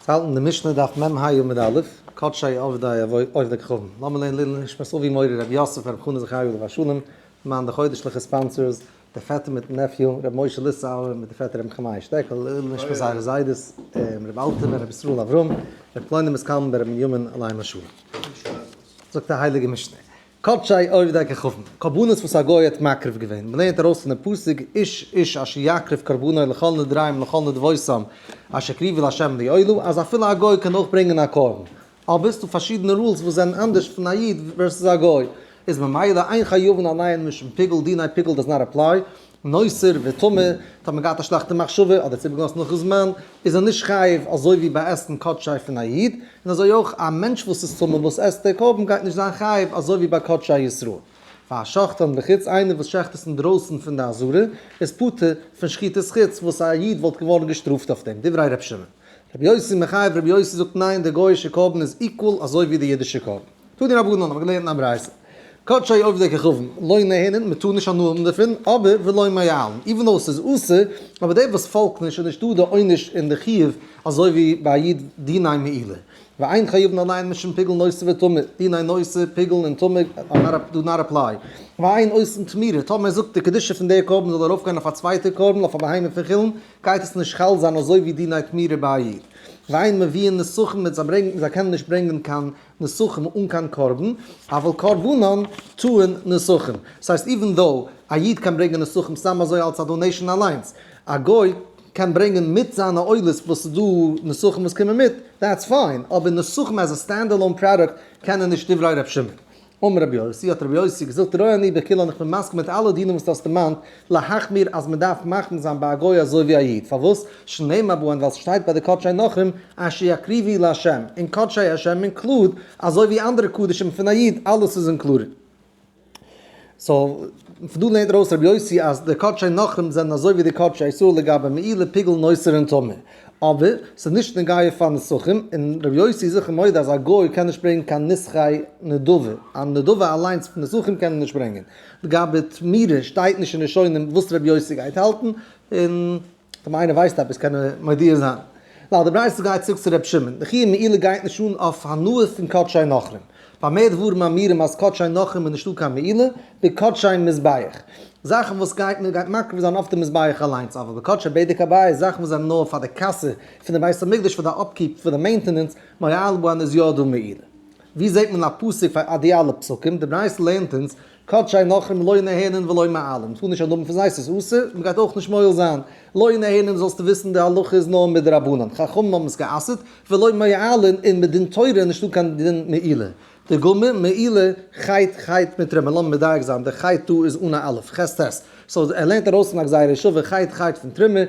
האלטן די משנה דף מ ה עמוד א', קדשי עבדי עובדי כוכבים. לאמיר לערנען לעילוי נשמת אבי מורי רבי יוסף רבי חנא זכריה עליו השלום, למען די חודש'ליכע sponsors, די פעטער מיטן nephew, רבי משה ליסאווער מיט די פעטער רבי חמאי שטעקל, לעילוי נשמת זייערע זיידעס, רבי אלטער בן רבי ישראל אברהם, רבי קלונימוס קלמן בן רבי בנימין עליהם השלום. זאגט די הייליגע משנה, קדשי עובדי כוכבים, קרבנות וואס א גוי האט מקריב געווען, מען לערנט ארויס פון די פסוק איש איש אשר יקריב קרבנו לכל נדריהם לכל נדבותם אשר יקריבו לה' לעולה, אז אפילו א גוי קען אויך ברענגען א קרבן, אבער ס'דא פארשידענע rules וואס זענען אנדערש פון א איד versus א גוי, איז ממילא אין חייבין עליהן משום פיגול דיני פיגול does not apply, נותר וטמא, טאמער מען געהאט א שלעכטע מחשבה אדער צו איבערגעלאזט נאכן זמן, איז ער נישט חייב אזוי ווי ביי עסן קדשי פון א איד, און אזוי אויך א מענטש וואס איז טמא וואס עסט דער קרבן גייט נישט זיין חייב אזוי ווי ביי קדשי ישראל. והשוחטן בחוץ איינער וואס שעכט עס אינדרויסן פון די עזרה איז פטור פון שחיטת חוץ וואס א איד וואלט געווארן געשטראפט אויף דעם, דברי ר' שמעון. רבי יוסי מחייב רבי יוסי זאגט ניין די גוי'אישע קרבן איז equal אזוי ווי די אידישע קרבן. תנו רבנן האבן געלערנט אין א ברייתא. קדשי עובדי כוכבים, לא נהנין, מען טאר נישט הנאה האבן דערפון, אבער ולא מועלין, even though ס'איז אסור, אבער דער וואס פאלגט נישט איז נישטא די עונש און די חיוב אזוי ווי ביי א איד דיני מעילה. ואין חייבין עליהן משום פיגול נותר וטמא, דיני נותר, פיגול און טמא do not apply. ואין עושין תמורה, טאמער ער זאגט די קדושה פון דער קרבן זאל ארויפגיין אויף א צווייטע קרבן אויף א בהמה פון חולין, גייט עס נישט חל זיין אזוי ווי דיני תמורה ביי א איד. ואין מביאין נסכים מיט זיי ברענגן, זיי קענען נישט ברענגען קיין נסכים אן קיין קרבן, אבל קרבנן טעון נסכים. ס'הייסט even though א איד קען ברענגען נסכים סתם אזוי אלס א donation אליינס, א גוי קען ברענגען מיט זיינע עולות וואס ס'איז דא נסכים וואס קומען מיט, that's fine, אבער נסכים as a stand alone product קען ער נישט דברי ר' שמעון. אמר רבי יוסי, האט רבי יוסי געזאגט, רואה אני בכולן איך בין מסכים מיט אלע דינים וואס דו האסט דערמאנט, להחמיר אז מען דארף מחמיר זיין ביי א גוי אזוי ווי א איד, פארוואס? שנאמר בהן ווייל ס'שטייט ביי די קדשי נכרים אשר יקריבו לה', און קדשי השם include אזוי ווי אנדערע קדשים פון א איד, אלעס איז included. so פון דא לערנט ארויס רבי יוסי אז די קדשי נכרים זענען אזוי ווי די קדשי ישראל לגבי מעילה פיגול נותר און טמא. אבער ס'איז נישט נוגע פאר נסכים, און רבי יוסי איז זיכער מודה אז א גוי קען נישט ברענגען קיין נסכי נדבה, א נדבה אליינס פון נסכים קען ער נישט ברענגען. לגבי תמורה שטייט נישט אין ראשונים וואס רבי יוסי גייט האלטן, און טאמער איינער ווייסט עפעס קען ער מודיע זיין. ווייל די ברייתא גייט צוריק צו רבי שמעון, די חיוב מעילה גייט נישט אן אויף הנאה פון קדשי נכרים. במה דברים אמורים אז קדשי נכרים איז נישטא קיין מעילה, בקדשי מזבח. זאכן וואס גייט מען גייט מקריב זיין אויף די מזבח אליינס, אבל בקדשי בדק הבית, זאכן וואס זענען נאר פאר די קאסע פון די בית המקדש פאר די upkeep פאר די maintenance, מועלין בהן איז יא דא מעילה. ווי זעט מען א פסוק פאר די אלע פסוקים? די ברייתא לערנט אונז, קדשי נכרים לא נהנין ולא מועלין, מ'טאר נישט הנאה האבן פון זיי, ס'איז אסור, מ'גייט אויך נישט מועל זיין. לא נהנין זאלסטו וויסן די הלכה איז נאר מדרבנן, חכמים האבן עס גע'אסר'ט, ולא מועלין און מדין תורה איז נישטא קיין דין מעילה. די גמ' מעילה חית חית מיט תרומה, לאמיר מדייק זיין, די חית דא איז אן א אלף, ח' ט', so ער לערנט ארויס פון א גזירה שווה חית חית פון תרומה,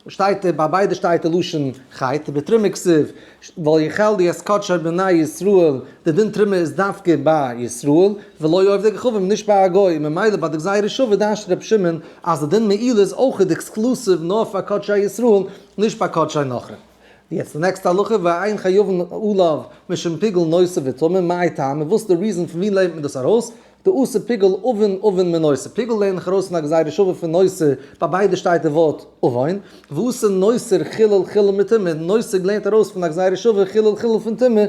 שטייט ביי ביידע שטייט די לשון חית, בתרומה כתיב ויחלו את קדשי בני ישראל, די דין תרומה איז דווקא ביי ישראל, ולא עובדי כוכבים נישט ביי א גוי, ממילא ביי די גזירה שווה דרש'ט ר' שמעון אז די דין מעילה איז אויך exclusive נאר פאר קדשי ישראל, נישט ביי קדשי נכרים. יעצט די נעקסטע הלכה, ואין חייבין עליו משום פיגול נותר וטמא, מאי טעמא, וואס איז די reason פון ווי לערנט מען דאס ארויס? דאתי פיגול עון עון מנותר, פיגול לערן איך ארויס פון א גזירה שווה פון נותר, ביי ביידע שטייט די ווארט עון, ואתי נותר חילול חילול מטומאה, נותר לערנט ארויס פון א גזירה שווה חילול חילול פון טומאה,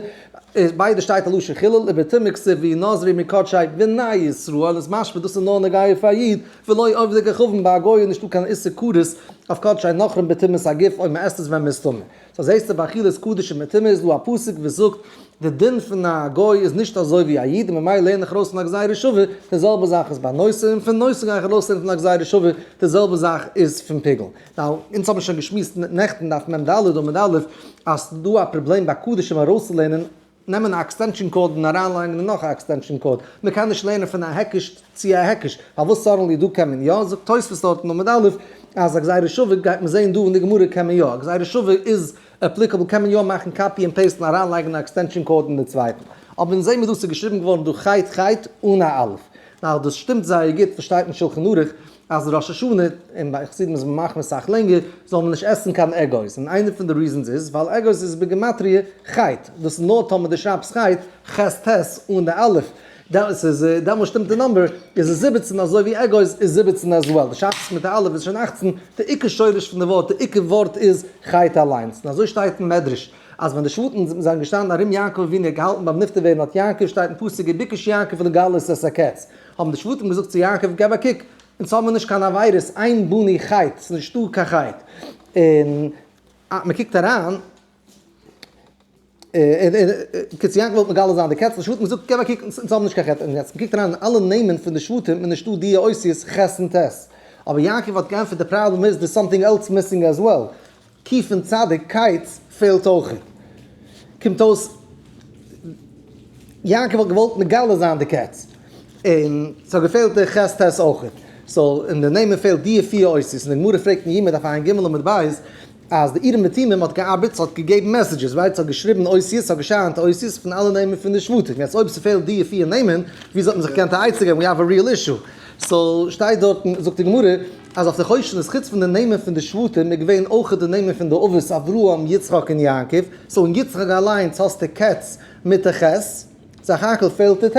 ביידע שטייט א לשון חילול, ובטומאה כתיב וינזרו מקדשי בני ישראל, איז משמע דאס איז נאר נוגע פאר א איד, ולא עובדי כוכבים, ביי א גוי איז נישטא קיין איסור כרת אויף קדשי נכרים בטומאת הגוף אויב מען עסט עס ווען מען איז טמא. so זעסטו ביי אכילת קדשים בטומאה איז דא א פסוק וואס זאגט די דין פון א גוי איז נישט אזוי ווי א איד און ממילא לערן איך ארויס פון א גזירה שווה די זעלבע זאך איז ביי נותר און פון נותר גיי איך ארויס לערנען פון א גזירה שווה די זעלבע זאך איז פון פיגול. now אונז האבן שוין געשמועסט נעכטן דף מ ד עמוד א' אז ס'דא א פראבלעם ביי קדשים ארויסצולערנען נעמען א extension cord און אריינלייגן אין נאך א extension cord, מען קען נישט לערנען פון א היקש צו א היקש, פארוואס suddenly דא קען מען יא? זאגט תוספות דארט אין עמוד א' אז א גזירה שווה גייט מען זעהן דא אין די גמרא קען מען יא, א גזירה שווה איז applicable קען מען יא מאכן copy און paste און אריינלייגן א extension cord אין די צווייטן, אבער אונז זעהן מיר דא ס'איז געשריבן געווארן דא חית חית אן א אלף, now דאס שטימט זייער גוט וואס שטייט אין שלחן ערוך אז ראש השנה, און ביי חסידים איז מען מחמיר סאך לענגער, זאל מען נישט עסן קיין אגוז, און איינע פון די reasons איז ווייל אגוז איז בגימטריא חית, דאס איז נאר טאמער דו שרייבסט חית, ח ט, אן די אלף. דעמאלס שטימט די number, איז עס 17 אזוי ווי אגוז איז 17 as well. די שייכות מיט די אלף איז שוין 18, די עיקר שורש פון די ווארט, די עיקר ווארט איז חטא אליינס. און אזוי שטייט אין מדרש, אז ווען די שבטים זענען געשטאנען ארום יעקב אבינו האט געהאלטן ביים נפטר ווערן האט יעקב, שטייט אין פסוק וביקש יעקב לגלות את הקץ, האבן די שבטים געזאגט צו יעקב געב א קוק, אונז האבן נישט קיין עבירות, אין בנו חטא, ס'איז נישטא קיין חטא. און מען קוקט אריין, קיצור יעקב וואלט מגלה זיין די קץ, די שבטים געזאגט געב א קוק, אונז האבן נישט קיין חטא, און יעצט מען קוקט אריין אין אלע נעמען פון די שבטים איז נישטא די אותיות ח' און ט', אבער יעקב האט געענטפערט די פראבלעם איז there's something else missing as well, ק' און צדיק, קץ, פעלט אויך. קומט אויס יעקב האט געוואלט מגלה זיין די קץ, און ס'האט געפעלט די ח' ט' אויך. so אין די נעמען פעלט די פיר אותיות, און די גמרא פרעגט אין יומא דף ע"ג עמוד ב', אז די אורים ותומים האט געארבעט, ס'האט געגעבן messages, right? ס'האט געשריבן אותיות, ס'האט געשיינט אותיות פון אלע נעמען פון די שבטים. יעצט אויב ס'פעלט די פיר נעמען, ווי זאל מען זיך געקענט א עצה געבן? we have a real issue. so שטייט דארטן, זאגט די גמרא, אז אויף די חושן איז חוץ פון די נעמען פון די שבטים איז געווען אויך די נעמען פון די אבות אברהם יצחק און יעקב, so אין יצחק אליינס האסטו קץ מיט די ח', סך הכל פעלט די ט',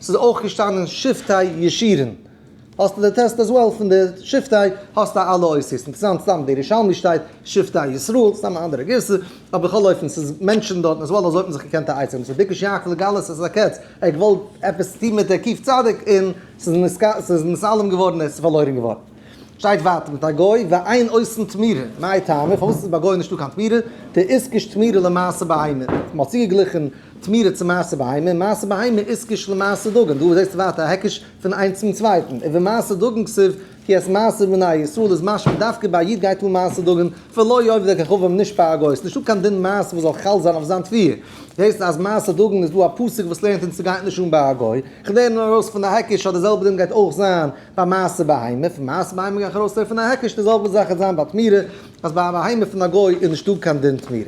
ס'איז אויך געשטאנען שבטי ישורון, האסטו די ט' as well פון די שבטי האסטו אלע אותיות, אינטערעסאנט סתם די ירושלמי שטייט שבטי ישראל, סתם א אנדערע גירסא, אבער בכל אופן ס'איז mentioned דארטן as well אזוי האט מען זיך געקענט א עצה געבן, so ביקש יעקב לגלות את הקץ, ער האט געוואלט עפעס טון מיט די קוף צדיק און ס'איז נתעלם געווארן און ס'איז פארלוירן געווארן. שטייט ווייטער מיט א גוי ואין עושין תמורה, מאי טעמא, פארוואס איז ביי גוי נישטא קיין תמורה, דאיתקש תמורה למעשר בהמה, מ'האט צוגעגליכן תמורה צו מעשר בהמה, מעשר בהמה איתקש למעשר דגן, דא זעסטו ווייטער א היקש פון איינס צום צווייטן, ובמעשר דגן כתיב כי את מעשר בני ישראל איז משמע דווקא ביי א איד גייט אן מעשר דגן, ולא עובדי כוכבים נישט ביי א גוי, ס'איז נישטא קיין דין מעשר וואס זאל חל זיין אויף זיין תבואה. זעסט אז מעשר דגן איז דא א פסוק וואס לערנט אונז ס'גייט נישט אן ביי א גוי, כ'לערן ארויס פון די היקש אז די זעלבע דין גייט אויך זיין ביי מעשר בהמה, פון מעשר בהמה גיי איך ארויס פון א היקש די זעלבע זאך גייט זיין ביי תמורה, אז ביי א בהמה פון א גוי איז נישטא קיין דין תמורה.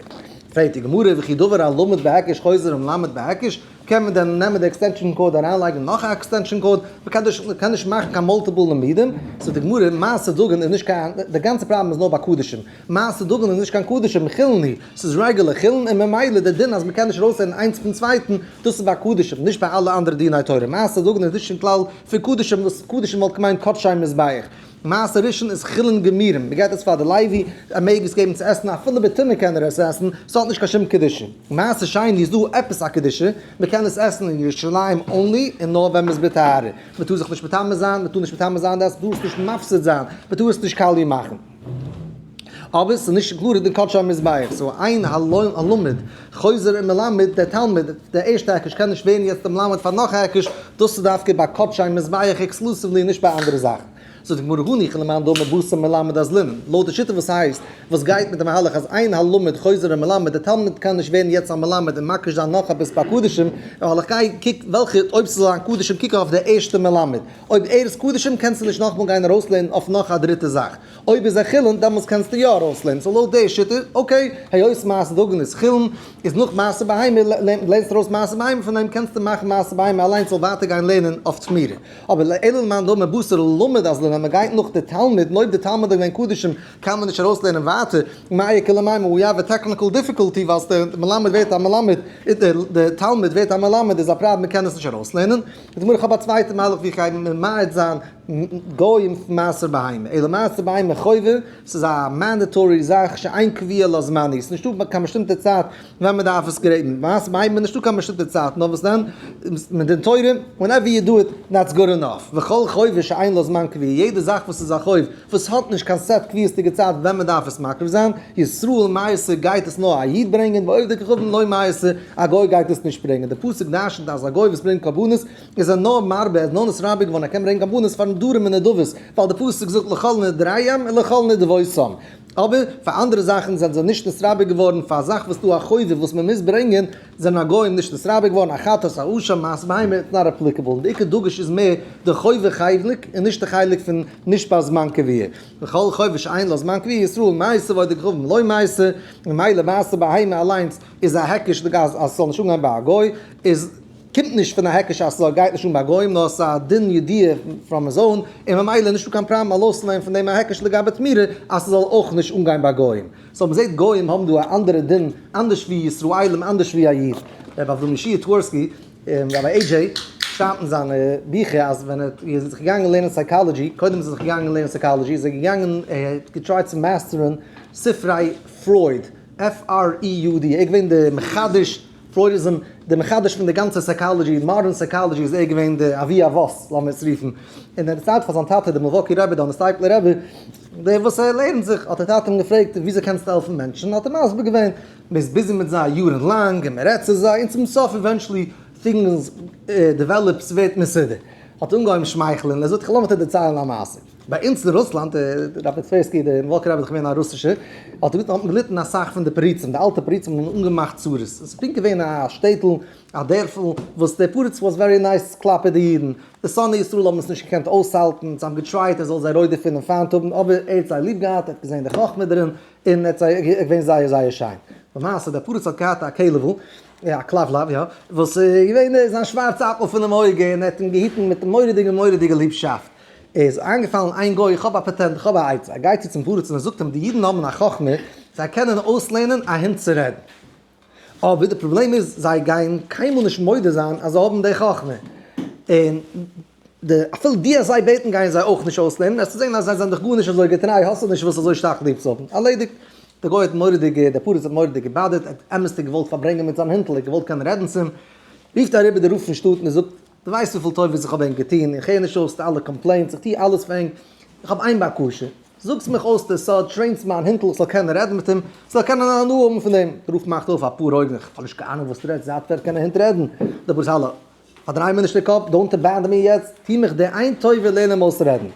פרעגט די גמרא וכי דבר הלמד בהיקש חוזר ומלמד בהיקש, קען מען דען נעמען די extension cord אריינלייגן נאך א extension cord? מען קען נישט מאכן קיין multiple לימודים, זאגט די גמרא, מעשר דגן איז נישט קיין, די גאנצע פראבלעם איז נאר ביי קדשים, מעשר דגן איז נישט קיין קדשים, חולין היא, ס'איז רעגולער חולין און ממילא די דין אז מען קען נישט ארויסלערנען איינס פון צווייטן, דאס איז ביי קדשים, נישט ביי אלע אנדערע דיני תורה, מעשר דגן איז נישט אין כלל פון קדשים וואס קדשים וואלט געמיינט קדשי מזבח. מעשר ראשון איז חולין גמורים, מען געט עס פאר די לוי, ער מעג עס געבן צו עסן, אפילו בטומאה קען ער עס עסן, ס'האט נישט קיין שום קדושה. מעשר שני איז דא עפעס א קדושה, מען קען עס עסן אין ירושלים only און נאר ווען מען איז בטהרה, מען טאר זיך נישט מטמא זיין, מען טאר נישט מטמא זיין די עסן, מען טאר עס נישט מפסיד זיין, מען טאר עס נישט קאליע מאכן. אבער ס'איז נישט קלאר די קדשי המזבח, so אין הלומד חוזר ומלמד, דער תלמיד, דער ערשטע היקש קען נישט ווערן יעצט דער מלמד פאר נאך א היקש, דאס איז דווקא ביי קדשי המזבח exclusively נישט ביי אנדערע זאכן. זאגט די גמרא הניחא למאן דאמר בתר מלמד אזלינן, לויט די שיטה וואס הייסט, וואס גייט מיט די מהלך אז אין הלומד חוזר ומלמד, דער תלמיד קען נישט ווערן יעצט א מלמד און מקיש זיין נאך עפעס ביי קדשים, ווייל איך גיי קוק וועלכע, אויב ס'זאל זיין קדשים קוק איך אויף די ערשטע מלמד, אויב ער איז קדשים קענסטו נישט נאכאמאל גיין ארויסלערנען אויף נאך א דריטע זאך. אויב איז ער חולין דעמאלטס קענסטו יא ארויסלערנען, so לויט די שיטה, okay, היות מעשר דגן איז חולין, איז נאך מעשר בהמה, לערנסטו ארויס מעשר בהמה פון דעם קענסטו מאכן מעשר בהמה אליינס זאל ווייטער גיין לערנען אויף תמורה. אבער אלא למאן דאמר בתר למד אזלינן אז מען גייט נאך די תלמיד, און אויב די תלמיד איז געווען קדשים קען מען נישט ארויסלערנען ווייטער, מאי איכא למימר, we have a technical difficulty ווייל די מלמד ווערט א מלמד, די תלמיד ווערט א מלמד איז א פראבלעם מען קען עס נישט ארויסלערנען. זאגט די גמרא איך האב א צווייטע מהלך ווי איך גיי ממעט זיין גוים פון מעשר בהמה, אלא מעשר בהמה חובה, ס'איז א mandatory זאך שאין קביעה לה זמן היא, ס'איז נישטא קיין באשטימטע צייט ווען מען דארף עס גרעיבן, מעשר בהמה איז נישטא קיין באשטימטע צייט, נאר וואס דען, מדין תורה, whenever you do it, that's good enough, וכל חובה שאין לה זמן קביעה, יעדע זאך וואס איז א חוב, וואס האט נישט קיין set קביעות'דיגע צייט ווען מען דארף עס מקריב זיין, ישראל מייתי גייט עס נאר א איד ברענגען, ועובדי כוכבים לא מייתי, א גוי גייט עס נישט ברענגען, די פסוק דרש'נט אז א גוי וואס ברענגט קרבנות, איז ער נאר מרבה, ער איז נאר נתרבה געווארן, ער קען ברענגען קרבנות פאר נדרים און נדבות, ווייל די פסוק זאגט לכל נדריהם ולכל נדבותם. אבער פאר אנדערע זאכן זענען זיי נישט נתרבה געווארן, פאר א זאך וואס דא א חובה וואס מען מוז ברענגען, זענען הגוים נישט נתרבה געווארן, א חטאת, א אשם, מעשר בהמה, it's not applicable. און די עיקר דגוש איז מער די חובה חלק און נישט די חלק פון נישט ביי זמן קביעה. וכל חובה שאין לה זמן קביעה ישראל מייתי ועובדי כוכבים לא מייתי, ממילא מעשר בהמה אליינס איז א היקש אז ס'זאל נישט אנגיין ביי א גוי, איז. קומט נישט פון א היקש אז ס'זאל גייט נישט אן ביי גוים נאר ס'איז א דין ידיעה from his own און ממילא נישטא קיין פראבלעם ארויסצונעמען פון דעם א היקש לגבי תמורה אז ס'זאל אויך נישט אנגיין ביי גוים. so מ'זעט גוים האבן דא א אנדערע דין אנדערש ווי ישראלים אנדערש ווי א איד. רבי אברהם ישעי' טווערסקי און רבי עי דזשעי. שטייט אין זיינע ביכער אז ווען ער איז זיך געגאנגען לערנען psychology, קודם איז ער זיך געגאנגען לערנען psychology, איז ער געגאנגען ער האט גע try ט צו master ן ספרי פרויד, FREUD, ער איז געווען די מחדש Freudism, די מחדש פון די גאנצע psychology, modern psychology איז ער געווען די אבי אבות לאמיר עס רופן, און ער האט דערציילט פאר זיין טאטע די מילוואקי רבי, די הארנאסטייפלער רבי, דער וואס ער לערנט זיך, האט דער טאטע אים געפרעגט וויאזוי קענסטו העלפן מענטשן, האט ער מסביר געווען, מען איז busy מיט זיי יארן לאנג און מען רעדט צו זיי און צום סוף eventually things develop, ס'ווערט מסודר. האט אנגעהויבן שמייכלען, ער זאגט איך לאמיך דיר דערציילן א מעשה. ביי אונז אין רוסלאנד, רבי טווערסקי, דער מילוואקי רבי איז דאך געווען א רוסישער, האט ער געזאגט האט מען געליטן אסאך פון די פריצים, די אלטע פריצים האבן אנגעמאכט צרות, עס איז פונקט געווען א שטעטל, א דערפל, וואס דער פריץ was very nice כלפי די אידן, די שונאי ישראל האבן עס נישט געקענט אויסהאלטן, זיי האבן גע try ט ער זאל זיי רודף'ן און פיינט האבן, אבער ער האט זיי ליב געהאט, ער האט געזען די חכמה דערין, און ער האט זיי געווען זייער זייער שיין. למעשה דער פריץ האט געהאט א כלב'ל, א כלבלב יא, וואס איז געווען זיין שווארצע אפל פונעם אויג, און ער האט אים געהיטן מיט מורא'דיגע מורא'דיגע ליבשאפט. איז איינגעפאלן איין גוי, איך האב א פאטענט, איך האב א עצה. ער גייט צו צום פריץ און ער זאגט אים, די אידן האבן א חכמה, זיי קענען אויסלערנען א הונט צו רעדן. אבער די פראבלעם איז, זיי גייען קיינמאל נישט מודה זיין אז זיי האבן די חכמה. און די אפילו די אז זיי בעטן גייען זיי אויך נישט אויסלערנען, וועסטו זען אז זיי זענען דיך גארנישט אזוי געטריי, האסטו נישט וואס אזוי שטארק ליב צו האבן. ארלעדיגט. דער גוי האט מורא'דיג, דער פריץ האט מורא'דיג געבאדערט, ער האט אמת'דיג געוואלט פארברענגען מיט זיין הינטל, ער האט געוואלט קענען רעדן צו אים. רופט ער אריבער די רב פון שטאט און ער זאגט, דו ווייסט וויפיל טובות איך האב ענק געטון, איך הער נישט אויס די אלע complaints, איך טו אלעס פאר ענק, איך האב איין בקשה, זאגטס מיך אויס די סוד, train טס מיין הינטל איך זאל קענען רעדן מיט אים, איך זאל קענען הנאה האבן פון דעם. דער רב מאכט אויף אפאר אויגן, איך האב נישט קיין אהנונג וואס דו רעדסט, זייט ווען קען א הונט רעדן? דער פריץ האלא, פארדריי מיר נישט די קאפ, don't abandon me יעצט, טו מיך די איין טובה לערן אים אויס רעדן.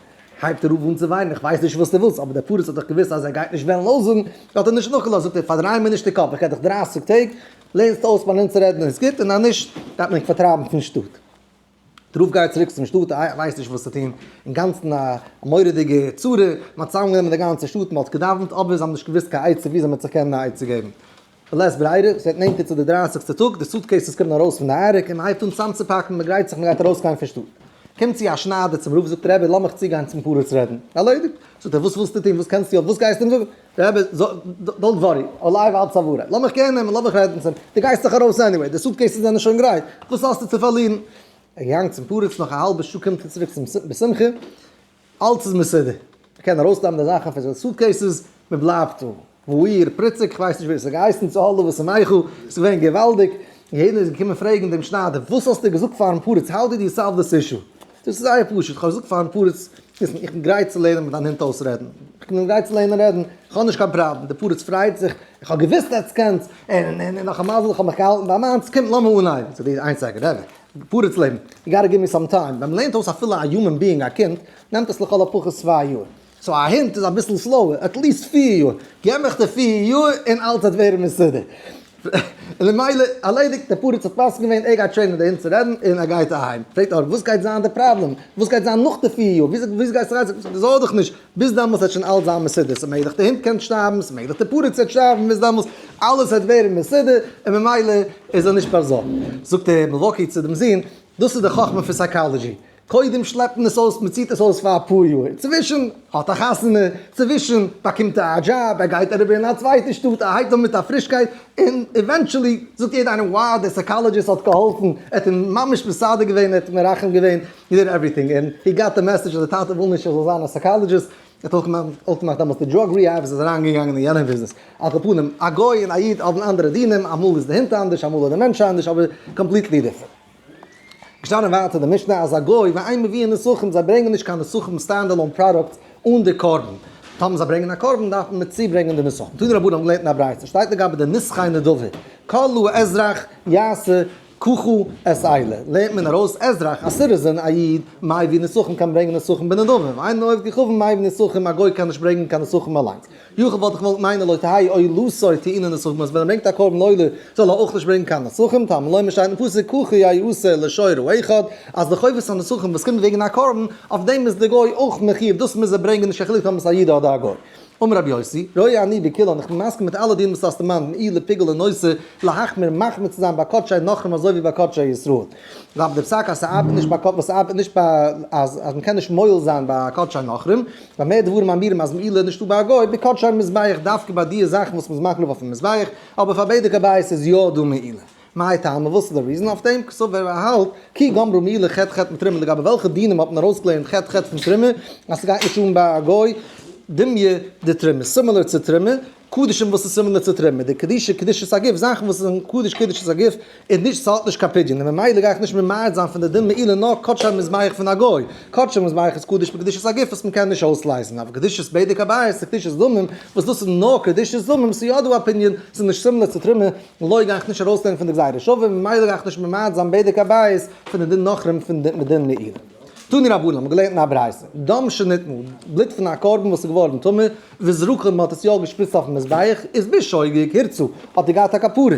הייבט דער רב אן צו וויינען, איך ווייס נישט וואס דו ווילסט, אבער דער פריץ האט דאך געוואוסט אז ער גייט נישט וועלן אויסזאגן, האט ער נישט נאכגעלאזט, זאגט ער, פארדריי מיר נישט די קאפ, איך געב דיך דרייסיג טעג, לערנסט אויס מיין הונט צו רעדן איז גוט און אז נישט גייט מען דיך פארטרייבן פון שטאט. דער רב גייט צוריק צום שטאט, ער ווייסט נישט וואס צו טון, אינגאנצן א מורא'דיגע צרה, מען האט צוזאמגענומען די גאנצע שטאט, מען האט געדאווענט, אבער זיי האבן נישט געוואוסט קיין עצה ווי אזוי מען וועט זיך קענען א עצה געבן. בלית ברירה, עס ווערט נענטער צו די דרייסיגסטע טאג, די suitcases קומען ארויס פון די ארק און מען הייבט אן צוזאמצופאקן, מען גרייט זיך מען גייט ארויסגיין פון שטאט. קומט צו א שניידער צום רב זאגט רבי לאמיך צוגיין צום פריץ רעדן. ערלעדיגט. זאגט ער וואס ווילסטו טון, וואס קענסטו אויף, וואס גייסטו אים זאגן? רבי, don't worry, עלי ועל צווארי, לאמיך קער נעמען, לאמיך רעדן צו אים, דו גייסט דאך ארויס anyway, די suitcases זענען שוין גרייט, וואס האסטו צו פארלירן? ער איז געגאנגען צום פריץ, נאך א האלבע שעה קומט ער צוריק צום בשמחה, אלץ איז מסודר, מען קען ארויסנעמען די זאכן פון די suitcases, מען בלייבט דא, וואו איר פריציק, איך ווייס נישט ווי עס האט געהייסן, צהלה ושמחה, עס איז געווען געוואלדיג, יעדער איז געקומען פרעגן דעם שניידער, וואס האסטו געזאגט פארן פריץ, how did you solve this issue? דאס איז זייער פשוט, כ'האב געזאגט פארן פריץ, ליסן, איך בין גרייט צו לערנען מיט דיין הונט אויסרעדן, איך בין גרייט צו לערנען רעדן, איך האב נישט קיין פראבלעם, דער פריץ פרייט זיך, איך האב געוואוסט עטס קענטס, און און נאך א מזל איך האב מיך געהאלטן ביי מיינס, קומט לאמיר אנהייבן, זאגט דער איין second, רבי, פריץ לעבן, you gotta give me some time, ווען מ'לערנט אויס אפילו א human being א קינד, נעמט עס לכל הפחות צוויי יאר, so א הונט איז אביסל slower, at least פיר יאר, געב מיך די פיר יאר און אלץ וועט ווערן מסודר. און ממילא ארלעדיגט, דער פריץ האט מסכים געווען, ער גייט train ען די הונט צו רעדן און ער גייט אהיים. פרעגט ער, וואס גייט זיין די פראבלעם? וואס גייט זיין נאך די פיר יאר? וויאזוי גייסטו אריין? זאגט ער, זארג דיך נישט, ביז דעמאלס וועט שוין אלץ זיין מסודר, ס'איז מעגליך די הונט קען שטארבן, ס'איז מעגליך די פריץ וועט שטארבן ביז דעמאלס, אלעס וועט ווערן מסודר, און ממילא איז ער נישט באזארגט. זאגט דער מילוואקי צו דעם זון, דאס איז די חכמה פון psychology, קודם שלעפט מען עס אויס, מען ציט עס אויס פאר אפאר יאר, צווישן האט א חתונה, צווישן באקומט ער א דזשאב, ער גייט אריבער אין א צווייטע שטאט, ער הייבט אן מיט א פרישקייט, און eventually זאגט יעדער איינער wow דער psychologist האט געהאלפן, ער האט אים ממש מסדר געווען, ער האט אים מרחם געווען, he did everything, און he got the message אז דער טאטע וויל נישט ער זאל זיין א psychologist, ער האט אויך געמאכט דעמאלטס די drug rehabs, איז אריינגעגאנגען אין יענע ביזנעס. על כל פנים, א גוי און א איד האבן אנדערע דינים, אמאל איז די הונט אנדערש, אמאל איז די מענטש אנדערש, אבער completely different. געשטאנען ווייטער די משנה אז א גוי ואין מביאין נסכים זיי ברענגען נישט קיין נסכים stand alone products אן די קרבן, טאמער זיי ברענגען א קרבן דארף מען מיט צוברענגען די נסכים, תנו רבנן האבן געלערנט אין א ברייתא שטייט לגבי די נסכי נדבה כל האזרח יעשה ככה את אלה לערנט מען ארויס אזרח א citizen א איד מביא נסכים קען ברענגען נסכים בנדבה ואין עובד כוכבים מביא נסכים א גוי קען נישט ברענגען קיין נסכים אליינס. יכול וואלט איך געוואלט מיינען לא תהא עולתו טעונה נסכים אז ווען ער ברענגט א קרבן עולה זאל ער אויך נישט ברענגען קיין נסכים, תלמוד לומר שטייט אין פסוק ככה יעשה לשור האחד אז די חובת הנסכים וואס קומט וועגן א קרבן אויף דעם איז די גוי אויך מחיוב דאס מוז ער ברענגען נישט קיין חילוק טאמער עס איז א איד אדער א גוי. אמר רבי יוסי, רואה אני בכולן איך בין מסכים מיט אלע דינים וואס האסט דערמאנט מעילה פיגול און נושא להחמיר מחמיר צו זיין ביי קדשי נכרים אזוי ווי ביי קדשי ישראל. רב די פסק אז ס'ארבעט נישט ביי וואס ס'ארבעט נישט ביי אז אז מ'קען נישט מועל זיין ביי קדשי נכרים, במה דברים אמורים אז מעילה איז נישטא ביי א גוי, בקדשי מזבח דווקא ביי די זאכן וואס מ'איז מקריב אויפן מזבח, אבער פאר בדק הבית איז יא דא מעילה. מאי טעמא, וואס איז די reason אויף דעם? קסבר ער האלט, כי גמרו מעילה חד חד מתרומה לגבי וועלכע דינים האט מען ארויסגעלערנט חד חד פון תרומה אז ס'גייט נישט אן ביי א גוי, דומיא דתרומה, similar צו תרומה, קדשים וואס איז similar צו תרומה, די קדושה קדושת הגוף, זאכן וואס זענען קדוש קדושת הגוף, איז נישט ס'האט נישט קיין פדיון, און ממילא גיי איך נישט ממעט זיין פון די דין מעילה נאר קדשי מזבח פון א גוי, קדשי מזבח איז קדוש בקדושת הגוף וואס מ'קען נישט אויסלייזן, אבער קדושת בדק הבית איז קדושת דמים וואס דאס איז נאר קדושת דמים, ס'איז יא דא א פדיון, ס'איז נישט similar צו תרומה, לא גיי איך נישט ארויסלערנען פון די גזירה שווה, ממילא גיי איך נישט ממעט זיין בדק הבית פון די דין נכרים פון די דין מעילה. תנו רבנן האבן געלערנט אין א ברייתא, דם שנטמא, בלוט פון א קרבן וואס איז געווארן טמא, וזרקו, מען האט עס יא געשפריצט אויפן מזבח, איז בשוגג, הורצה, האט ער געהאט א כפרה,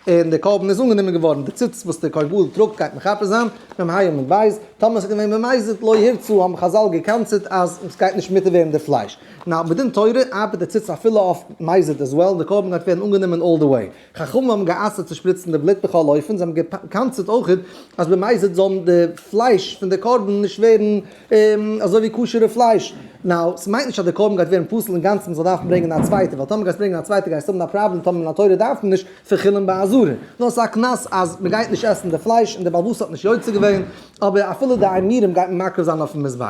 און דער קרבן איז אנגענומען געווארן, די ציץ וואס דער כהן גדול טראגט גייט מכפר זיין, מ"ה עמוד ב', טאמער עס איז געווען במזיד לא הורצה האבן חז"ל גע'קנס'ט אז עס גייט נישט מותר ווערן די פלייש. נאר מדין תורה ארבעט די ציץ אפילו אויף מזיד as well, די קרבן גייט ווערן אנגענומען all the way. חכמים האבן גע'אסר'ט צו שפריצן די בלוט בכל אופן, זיי האבן גע'קנס'ט אויכעט אז במזיד זאל די פלייש פון די קרבן נישט ווערן אזוי ווי כשר'ע פלייש. Now, ס'מיינט נישט אז די קרבן גייט ווערן פסול אינגאנצן מ'זאל דארפן ברענגען א צווייטע, ווייל טאמער גייסט ברענגען א צווייטע גייסטו האבן א פראבלעם טאמער מן התורה דארף מען נישט פון חולין בעזרה. נאר ס'איז א קנס אז מ'גייט נישט עסן די פלייש און די בעל הבית האט נישט יוצא געווען, אבער אפילו די אימורים גייט מען מקריב זיין אויפן מזבח.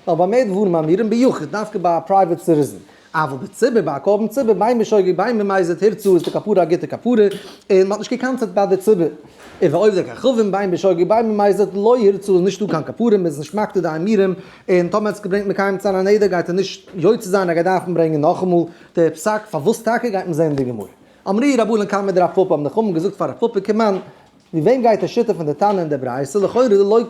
ווייל במה דברים אמורים ביחיד, דווקא ביי א private citizen, אבל בציבור, ביי א קרבן ציבור, בין בשוגג בין במזיד הורצה איז די כפרה א גוטע כפרה, און מ'האט נישט גע'קנס'ט ביי די ציבור. און ועובדי כוכבים בין בשוגג בין במזיד לא הורצה איז נישטא קיין כפרה, מ'איז נישט מקטיר די אימורים, און טאמער האט עס געברענגט מקיים צו זיין א נדר גייט ער נישט יוצא זיין ער גייט דארפן ברענגען נאכאמאל די פסק, פארוואס טאקע גייט מען זען אין די גמרא. אמרי רבנן קמיה דרב פפא האבן די חכמים געזאגט פאר רב פפא כמאן ווי וועם גייט די שיטה פון די תנא אין די ברייתא? לכאורה לא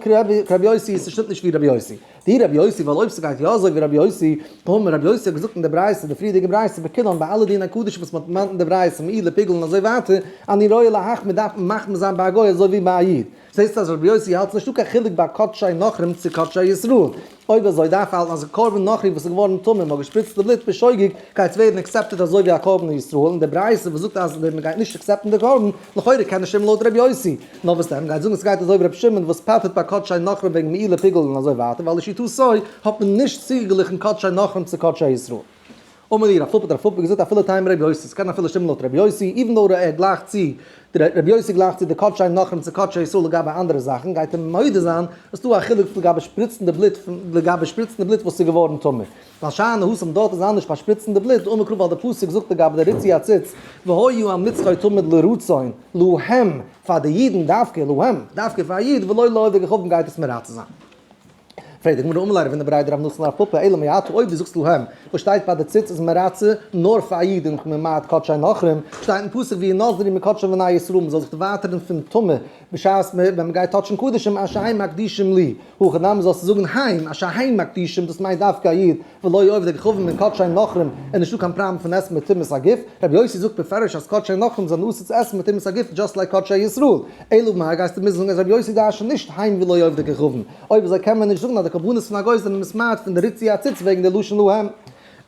כרבי יוסי, ס'שטימט נישט ווי רבי יוסי. דאי רבי יוסי, ווייל אויב ס'גייט יא אזוי ווי רבי יוסי, האמר רבי יוסי האט געזאגט אין די ברייתא, די פריערדיגע ברייתא, בכולן ביי אלע דיני קדשים וואס מ'האט דערמאנט אין די ברייתא, מעילה פיגול און אזוי ווייטער, אני רואה להחמיר דארף מען מחמיר זיין ביי א גוי אזוי ווי ביי א איד. זעסט אז רבי יוסי האלט ס'נישטא קיין חילוק ביי קדשי נכרים צו קדשי ישראל. אויב אזוי דארף האלטן אז א קרבן נכרי וואס איז געווארן טמא און מ'האט געשפריצט די בלוט בשוגג גייט ווערן accepted אזוי ווי א קרבן ישראל, און די ברייתא וואס זאגט אז מ'גייט נישט accept ן די קרבן, לכאורה קען נישט שטימען לויט ר' יוסי, נאר וואס דען מ'גייט זאגן ס'גייט אזוי ווי ר' שמעון וואס פטר'ט ביי קדשי נכרים וועגן מעילה פיגול און אזוי ווייטער ווייל לשיטתו האט מען נישט צוגעגליכן קדשי נכרים צו קדשי ישראל. אמר ליה רב פפא האט רב פפא געזאגט אפילו תימא רבי יוסי, ס'קען אפילו שטימען לויט רבי יוסי, even though ער גלייכט צו, רבי יוסי גלייכט צו די קדשי נכרים צו קדשי ישראל לגבי אנדערע זאכן, גייט ער מודה זיין אז ס'דא א חילוק לגבי שפריצן די בלוט, לגבי שפריצן די בלוט וואס איז געווארן טמא. ווייל שאני התם דארט איז אנדערש ביי שפריצן די בלוט, דאמר קרא ווייל די פסוק זאגט לגבי די ריצוי הציץ, והיה על מצחו תמיד לרצון, להם, פאר די אידן דווקא, להם, דווקא פאר א איד, ולא לעובדי כוכבים גייט עס מרצה זיין. פרעגט די גמרא אמר ליה רב הונא בריה דרב נתן לרב פפא אלא מעתה אויב דו זאגסט להם וואס שטייט ביי די ציץ איז מרצה נאר פאר א איד און ממעט קדשי נכרים, שטייט אין פסוק וינזרו מקדשי בני ישראל מ'זאל זיך דערווייטערן פון טומאה בשעת מ ווען מ'גייט touch ן קדשים אשר הם מקדישים לי, הכא נמי זאלסטו זאגן הם אשר הם מקדישים דאס מיינט דווקא א איד ולא עובדי כוכבים און קדשי נכרים איז נישטא קיין פראבלעם פון עסן מטומאת הגוף, רבי יוסי זאגט בפירוש אז קדשי נכרים זענען אסור צו עסן מטומאת הגוף just like קדשי ישראל, אלא מאי גייסטו מוזן זאגן אז רבי יוסי דרש'נט נישט הם ולא עובדי כוכבים, אויב אזוי קען מען נישט זאגן אז די קרבנות פון א גוי זענען מתמעט פון די ריצוי הציץ וועגן די לשון להם.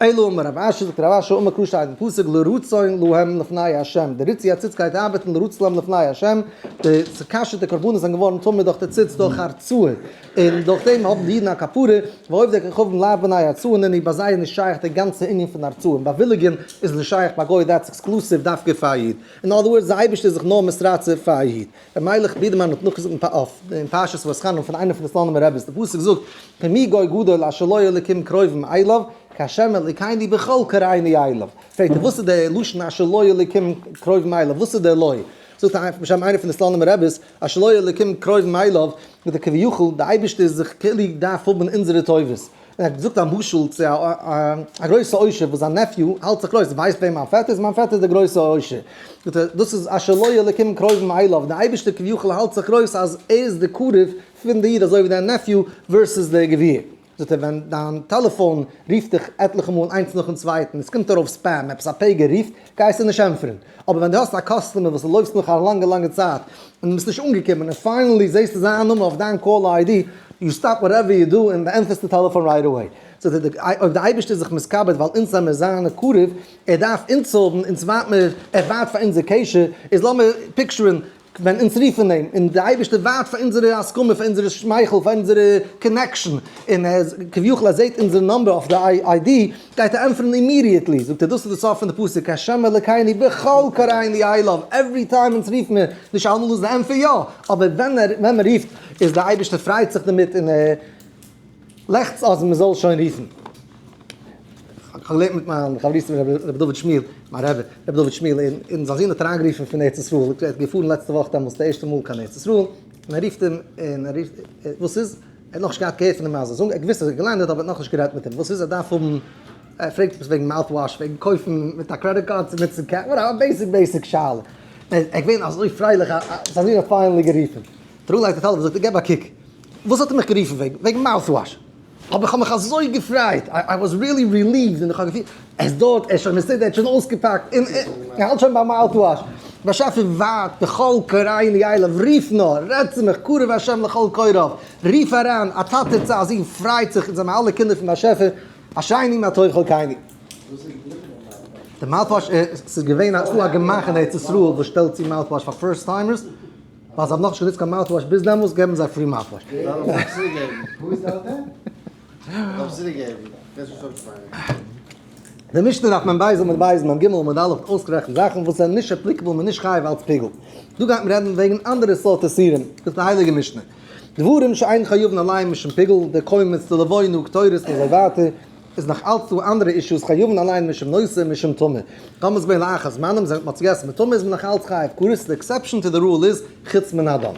אלא אמר רב אשי זאגט רב אשי אמר קרא שטייט אין פסוק לרצון להם לפני ה', די ריצוי הציץ גייט ארבעטן לרצון להם לפני ה', די צעקאשעטע קרבנות זענען געווארן טמא דורך די ציץ דורך הרצועה, און דורך דעם האבן די אידן א כפרה, ועובדי כוכבים לאו בני הרצועה נינהו, ביי זיי איז נישט שייך די גאנצע ענין פון הרצועה, און באוויליגען איז נישט שייך ביי גוי that's exclusive דווקא פאר א איד, אין other words די אייבערשטער איז זיך נאר מתרצה פאר א איד. ר' מיילעך בידערמאן האט נאכגעזאגט אין פרשת ואתחנן פון איינע פון די סלאנימער רביס, די פסוק זאגט, כי מי גוי גדול אשר לו אלקים קרובים אליו, כהשם אלוקינו בכל קראנו אליו. פרעגט ער וואס איז די לשון אשר לו אלקים קרובים אליו, וואס איז די לו? זאגט בשם איינע פון די סלאנימער רביס, אשר לו אלקים קרובים אליו, מיט די כביכול, די אייבערשטער איז זיך כאילו דארף האבן אונזערע טובות. און ער האט געזאגט א משל צו א גרויסע עושר וואס זיין nephew האלט זיך גרויס, ווייסט ווער מיין פעטער איז? מיין פעטער איז דער גרויסע עושר. זאגט ער, דאס איז אשר לו אלקים קרובים אליו, דער אייבערשטער כביכול האלט זיך גרויס אז ער איז די קרוב פון די איד אזוי ווי דיין nephew versus דער גביר. זאגט ער, ווען דיין טעלעפאן רופט דיך עטליכע מאל איינס נאכן צווייטן, עס קומט ארויף spam, עפעס א פגר רופט, גייסטו נישט ענטפערן. אבער ווען דו האסט א customer וואס דו לויפסט נאך א לאנגע לאנגע צייט, און דו ביסט נישט אנגעקומען, און finally זעסטו זיין נאמען אויף דיין call ID, you stop whatever you do און דו ענטפערסט די טעלעפאן right away. So אויב די אייבערשטער איז זיך מתכבד ווייל אונז זעמיר זיינע קרוב, ער דארף אונז האבן, אונז ווארט מיר, ער ווארט פאר אונזער קשר, איז לאמיר picture ן. ווען אונז רופן אים, און די אייבערשטער ווארט פאר אונזערע הסכמה, פאר אונזערע שמייכל, פאר אונזערע connection, און ער כביכול ער זעט אונזער number אויף די ID, גייט ער ענטפערן immediately, זאגט ער דאס איז די סוף פון די פסוק, השם אלקינו בכל קראנו אליו, every time אונז רופן מיר, נישט אלעמאל איז די ענטפער יא, אבער ווען ער ווען מען רופט איז די אייבערשטער פרייט זיך דערמיט און ער לעכצט אז מען זאל שוין רופן. כ'האב געלערנט מיט מיין חברותא רבי דוד שמואל, מיין רבי, רבי דוד שמואל, און זיין זון האט אריינגערופן פון ארץ ישראל, ער האט געפארן לעצטע וואך דעמאלטס די ערשטע מאל קיין ארץ ישראל, און ער רופט אים, און ער רופט, וואס איז? ער האט נאכנישט געהאט געהערט פון די מעשה, זאגן, ער האט געוואוסט אז ער האט געלענדעט אבער ער האט נאכנישט גערעדט מיט אים, וואס איז? ער דארף האבן, ער פרעגט עפעס וועגן mouthwash, וועגן קויפן מיט א credit card צו נוצן cash, whatever, א basic basic שאלה. ער איז געווען אזוי פרייליך אז זיין זון האט finally גערופן. דער אנלייגט די טעלעפאן זאגט ער, געב א קוק, וואס האט ער מיך גערופן וועגן? וועגן mouthwash. אבער איך האב מיך אזוי געפרייט, I was really relieved, און איך האב געפילט, ער איז דארט, ער איז שוין מסודר, ער האט שוין אויסגעפאקט, און ער האלט שוין ביים mouthwash. באשעפער ווארט, בכל קראנו אליו, רוף נאר, רעד צו מיך, קרוב השם לכל קוראיו, רוף אריין, א טאטע צו א זון פרייט זיך, אונז זעמער אלע קינדער פון באשעפער, אשרינו מה טוב חלקינו. די mouthwash, ס'איז געווען א, ס'דא א גמח אין ארץ ישראל וואס שטעלט צו mouthwash פאר first timers, ווייל זיי האבן נאכנישט גענוצט קיין mouthwash ביז דעמאלס געבן זיי free mouthwash. די משנה דף מ בית עמוד בית מ ג עמוד א' האט אויסגערעכנט זאכן וואס זענען נישט applicable און נישט חייב אלץ פיגול. דא גייט מען רעדן וועגן אנדערע סארט איסורים. דאס איז די הייליגע משנה. דברים שאין חייבין עליהם משום פיגול, די קומץ, די לבונה, קטורת און אזוי ווייטער. איז נאך אלץ דא אנדערע אישוס חייבין עליהן משום נושא משום טומאה. טאמער איז געווען לאחר זמנם זענט מ'האט עס געגעסן מיט טומאה איז מען נאך אלץ חייב כרת, די exception to the rule איז חוץ מן הדם.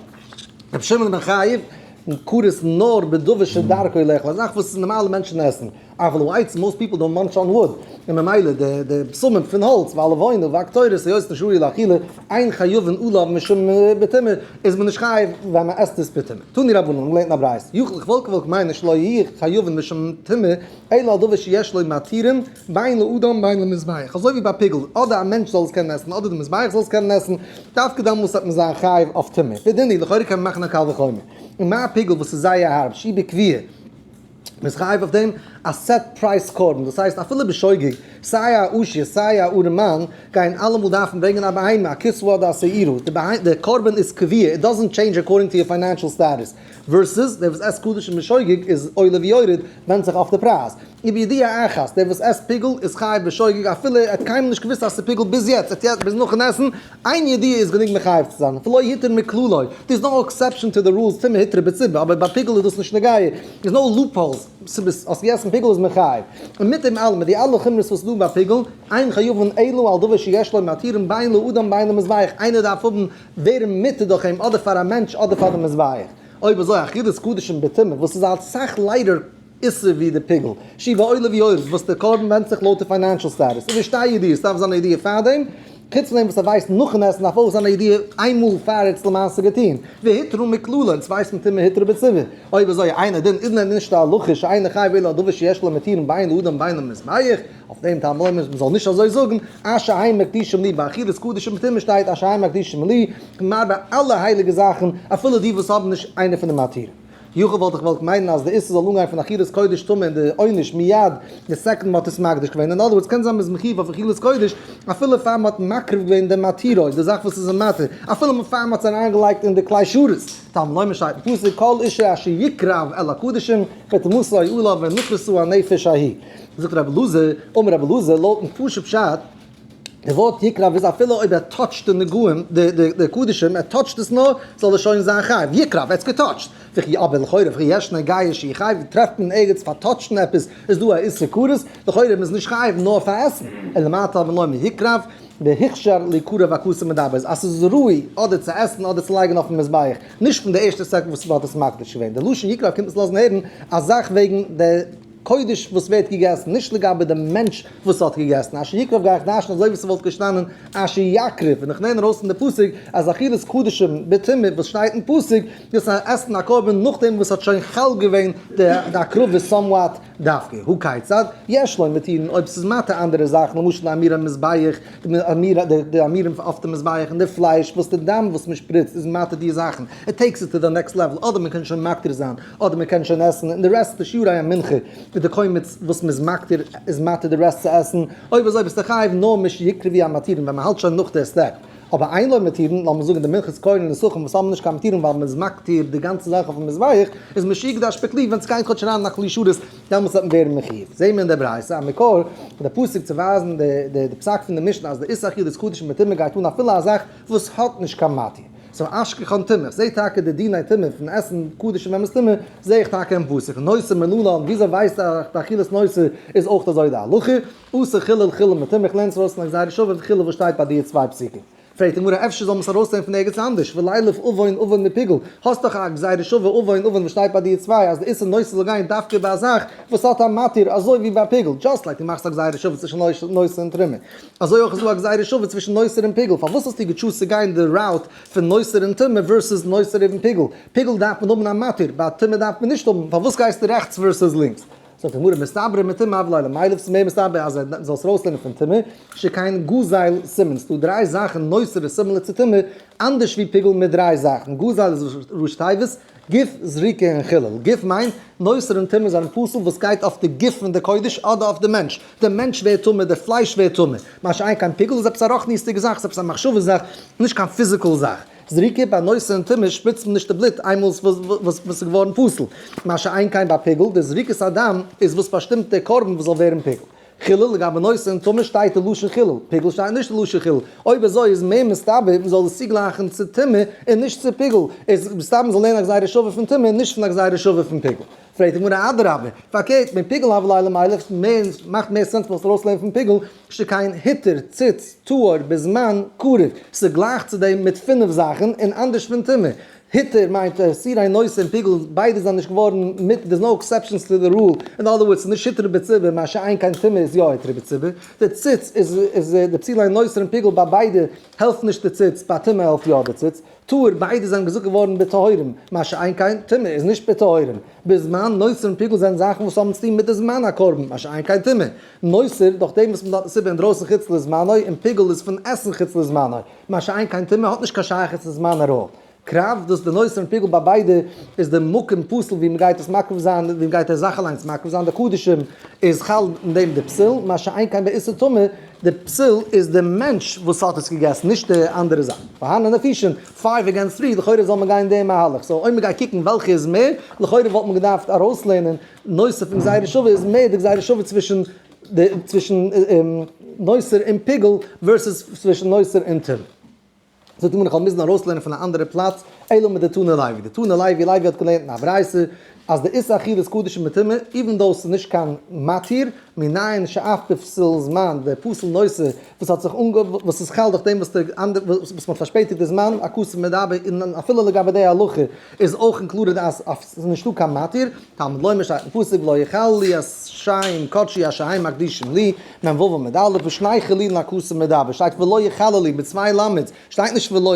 רבי שמעון בן חייב כרת נאר בדבר שדרכו לאכול, א זאך וואס נארמאלע מענטשן עסן, אבל העץ most people don't munch on wood, און ממילא די די בשמים פון האלץ והלבונה והקטורת היות נישט ראוי לאכילה, אין חייבין עליו משום בטומאה, איז מען נישט חייב ווען מען עסט עס בטומאה. תנו רבנן, האבן געלערנט אין א ברייתא, יכול איך וואלט געוואלט מיינען שלא יהי' חייבין משום טומאה, אלא על דבר שיש לו מתירים, בין לאדם בין למזבח, אזוי ווי ביי פיגול, אדער א מענטש זאל עס קענען עסן אדער די מזבח זאל עס קענען עסן, דווקא דאמאלס וועט מען זיין חייב אויף טומאה. ודין הוא, לכאורה קען מען מאכן א קל וחומר. און מה פיגול וואס איז זייער הארב, שהיא בקביעה. מ'איז חייב אויף דעם א set price קרבן, דאס הייסט אפילו בשוגג, סיי א עשיר סיי א ארעמאן גייען אלעמאל דארפן ברענגען א בהמה, א כשבה אדער א שעירה, די קרבן איז קביעה, it doesn't change according to your financial status, versus דער וואס עסט קדשים בשוגג איז עולה ויורד, ווענדט זיך אויף די פרייז. ובידיעה אחת, דער וואס עסט פיגול איז חייב בשוגג אפילו ער האט קיינמאל נישט געוואוסט אז ס'איז פיגול ביז יעצט, ער האט ביז נאכן עסן, איין ידיעה איז גענוג מחייב צו זיין, ולא הותר מכללו, there is no exception to the rules טומאה הותרה בציבור, אבער ביי פיגול איז דאס נישט נוגע, there is no loopholes, האסט געגעסן פיגול איז מחייב. און מיט דעם אלעם, מיט די אלע חומרות וואס איז דא ביי פיגול, אין חייבין אלא על דבר שיש לו מתירים בין לאדם בין למזבח, איינער דארף האבן ווערן מותר דורך אים אדער פאר א מענטש אדער פאר די מזבח. אויב אזוי אכילת קדשים בטומאה וואס איז אסאך ליידער איסור ווי די פיגול, שהיא בעולה ויורד, וואס די קרבן ווענדט זיך לויט די financial status, און ושתי ידיעות, דארף זיין א ידיעה פארדעם, חוץ פון דעם וואס ער ווייסט נאכן עסן דארף אויך זיין א ידיעה איינמאל פאר ער האט עס למעשה געטון, והותרה מכללו, אונז ווייסט מען טומאה הותרה בציבור, אויב אזוי אינו דין איז דען נישט א הלכה שאינו חייב אלא על דבר שיש לו מתירין בין לאדם בין למזבח, אויף דעם תלמוד לומר מען זאל נישט אזוי זאגן, אשר הם מקדישים לי באכילת קדשים בטומאה שטייט אשר הם מקדישים לי, כלומר ביי אלע הייליגע זאכן אפילו די וואס האבן נישט איינע פון די מתירים. יכול וואלט איך געוואלט מיינען אז די איסור זאל אנגיין פון אכילת קודש טמא און די עונש מיד די second מ'האט עס מקדיש געווען, אין other words קען זיין מ'איז מחיוב אויף אכילת קודש אפילו פאר מ'האט מקריב געווען דעם מתירו, די זאך וואס איז אים מתיר, אפילו פאר מ'האט עס אריינגעלייגט אין די כלי שרת. תלמוד לומר שטייט אין פסוק כל אישה אשר יקרב אל הקדשים וטומאתו עליו ונכרתה הנפש ההיא. זאגט רבי אלעזר, אמר רבי אלעזר, לויטן פשוט פשט, די ווארט יקרב איז אפילו אויב ער touch ט די נגעים, די קדשים, ער touch ט עס נאר, זאל ער שוין זיין חייב, יקרב, ער האט עס גע touch ט. וכי אבער לכאורה וכי יש נגיעה שהיא חייב, טרעפט מען ערגעץ פאר touch ן עפעס, איז דא א איסור כרת, לכאורה מ'איז נישט חייב נאר פאר עסן, אלא מה תלמוד לומר יקרב, בהכשר ליקרב הכתוב מדבר, אז ס'איז ראוי אדער צו עסן אדער צו לייגן אויפן מזבח, נישט פון די ערשטע second וואס מ'האט עס מקדיש געווען, די לשון יקרב קומט אונז לאזן הערן א זאך וועגן די. קודש וואס ווערט געגעסן, נישט לגבי די מענטש וואס האט געגעסן, אשר יקרב גיי איך דרש'ן אזוי ווי ס'וואלט געשטאנען אשר יקריב, און איך לערן ארויס פון די פסוק אז אכילת קדשים בטומאה וואס שטייט אין פסוק, דאס איז עסן א קרבן נאכדעם וואס האט שוין חל געווען די הקרבה somewhat דווקא, הא כיצד, יש לו מתירין אויב ס'איז מתיר אנדערע זאכן למשל די אמירה מזבח, די אמירים אויף די מזבח און די פלייש וואס די דם וואס מ'שפריצט איז מתיר די זאכן, it takes it to the next level, אדער מ'קען שוין מקטיר זיין. אדער מען קען שוין עסן און די rest די שיעורי המנחה מיט די קומץ וואס מען איז מקטיר איז מתיר די rest צו עסן, אויב אזוי ביסטו חייב נאר משיקרבו המתירין ווען מען האלט שוין נאך די step. אבער אין לו מתירין, לאמיר זאגן די מנחת כהן און נסכים וואס האבן נישט קיין מתירין ווייל מ'איז מקטיר די גאנצע זאך אויפן מזבח, איז משיקדש בכלי ווען ס'גייט כאטש אריין אין א כלי שרת, דעמאלטס וועט מען ווערן מחיוב. זעהן מיר אין דער ברייתא א מקור פון די פסוק צו ווייזן די די פסק פון די משנה אז די איסור אכילת קדשים בטומאה גייט אן אפילו א זאך וואס האט נישט קיין מתיר. סאו אשכחן טומאה, איך זעה טאקע די דיני טומאה פון עסן קדשים ווען מ'איז טמא, זעה איך טאקע אין פסוק. נותר מנלן, וויאזוי ווייסט איך די אכילת נותר איז אויך אזוי די הלכה? אסור חילול חילול מטומאה, איך לערן עס ארויס פון א גזירה שווה פון חילול וואס שטייט ביי די צוויי פסוקים. פרעגט די גמרא אפשר זאל מען עס ארויסלערנען פון ערגעץ אנדערש, ולילף עוון עוון מפיגול, האסט דאך א גזירה שווה עוון עוון וואס שטייט ביי די צוויי אז די איסור נותר זאל גיין דווקא ביי א זאך וואס האט א מתיר אזוי ווי ביי פיגול, just like דו מאכסט א גזירה שווה צווישן נותר און תרומה, אזוי אויך איז דא א גזירה שווה צווישן נותר און פיגול, פארוואס האסטו גע choose ט צו גיין די route פון נותר און טומאה versus נותר און פיגול? פיגול דארף מען האבן א מתיר, ביי טומאה דארף מען נישט האבן, פארוואס גייסטו רעכטס versus לינקס? זאגט די גמרא מסתברא מטומאה הוה ליה למילף, ס'איז מער מסתבר אז ער זאל עס ארויסלערנען פון טומאה, שכן גזל סימן, ס'דא דריי זאכן נותר איז similar צו טומאה, אנדערש ווי פיגול מיט דריי זאכן, גזל איז ראשי תיבות, גוף, זריקה און חילול. גוף מיינט, נותר און טומאה זענען פסול וואס גייט אויף די גוף פון די קודש אדער אויף די מענטש. די מענטש ווערט טמא, די פלייש ווערט טמא. מה שאין כן פיגול איז עפעס א רוחניות'דיגע זאך, ס'איז עפעס א מחשבה זאך, נישט קיין physical זאך. זריקה ביי נותר און טומאה שפריצט מען נישט די בלוט איינמאל וואס ס'איז געווארן פסול. מה שאין כן ביי פיגול, די זריקת הדם איז וואס באשטימט די קרבן וואס זאל ווערן פיגול. חילול, לגבי נותר און טומאה שטייט די לשון חילול, פיגול שטייט נישט די לשון חילול, אויב אזוי איז מער מסתבר מען זאל עס צוגלייכן צו טומאה און נישט צו פיגול, איז מסתבר מען זאל לערנען א גזירה שווה פון טומאה און נישט פון א גזירה שווה פון פיגול. פרעגט די גמרא אדרבה, פארקערט, מפיגול הוה ליה למילף, מער מאכט מער sense מען זאל עס ארויסלערנען פון פיגול, שכן הותר ציץ טהור בזמן קרוב, ס'גלייכט צו דעם מיט פינף זאכן און אנדערש פון טומאה, היתר מיינט שעירי נותר און פיגול ביידע זענען נישט געווארן מיט there's no exceptions to the rule, אין other words ס'איז נישט הותרה בציבור מה שאין כן טומאה איז יא הותרה בציבור, די ציץ איז איז די פסולי נותר און פיגול ביי ביידע העלפט נישט די ציץ ביי טומאה העלפט יא די ציץ, טהור ביידע זענען געזאגט געווארן בטהורים מה שאין כן טומאה איז נישט בטהורים, בזמן נותר און פיגול זענען זאכן וואס האבן צוטון מיט די זמן הקרבן מה שאין כן טומאה, נותר דורך דעם וואס מ'דארף עס איבער אינדרויסן חוץ לזמנו און פיגול איז פון עסן חוץ לזמנו. מה שאין כן טומאה האט נישט קיין שייכות צו זמן הרעה. קרב, דאס די נותר און פיגול ביי ביידע איז די מקום פסול ווי מ'גייט עס מקריב זיין, ווי מ'גייט די זאך אליינס מקריב זיין, די קדשים איז חל אין דעם די פסול, מה שאין כן באיסור טומאה, די פסול איז די מענטש וואס האט עס געגעסן, נישט די אנדערע זאך. והני נפישין, five against three, לכאורה זאל מען גיין דעם מהלך, so אויב מ'גייט קוקן וועלכע איז מער, לכאורה וואלט מען געדארפט ארויסלערנען נותר פון גזירה שווה איז מער די גזירה שווה צווישן די צווישן נותר און פיגול versus צווישן נותר און טומאה. זאגט די גמרא איך וועל מוזן ארויסלערנען פון א אנדערע פלאץ, אלא מדתנא לוי, דתנא לוי, לוי האט געלערנט אין א ברייתא אז די איסור אכילת קדשים בטומאה, even though ס'איז נישט קיין מתיר, מנין שאף בפסול זמן, דער פסול נותר וואס האט זיך אנגע וואס איז חל דורך דעם וואס די אנדערע וואס מ'האט פארשפעטיגט די זמן, הכתוב מדבר, און אפילו לגבי די הלכה איז אויך included אז ס'איז נישטא קיין מתיר, תלמוד לומר שטייט אין פסוק ולא יחללו את שם קדשי אשר הם מקדישים לי, מ ו עמוד א', ושני חילולין הכתוב מדבר, שטייט ולא יחללו מיט צוויי למד'ס, שטייט נישט ולא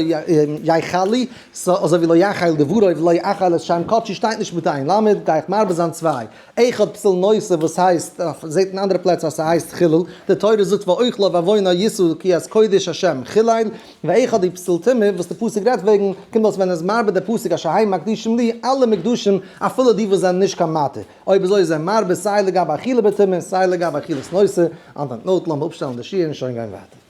יחלו, סא אזוי ווי לא יחל דברו ולא יחל את שם קדשי שטייט נישט מיט איין למד, גיי איך מרבה זיין צוויי. אחד פסול נותר וואס הייסט, זעט אין אנדערע פלעצער אז ס'הייסט חילול, די תורה זאגט ואוכליו עוונה ישא כי את קודש השם חילל, ואחד הוא פסול טומאה וואס די פסוק רעדט וועגן, קומט אויס ווען עס מרבה די פסוק אשר הם מקדישים לי, אלע מקדשים אפילו די וואס זענען נישט קיין מתיר, אויב אזוי איז ער מרבה סיי לגבי אכילה בטומאה סיי לגבי אכילת נותר, on that note לאמיר אפשטעלן די שיעור און שוין גיין ווייטער.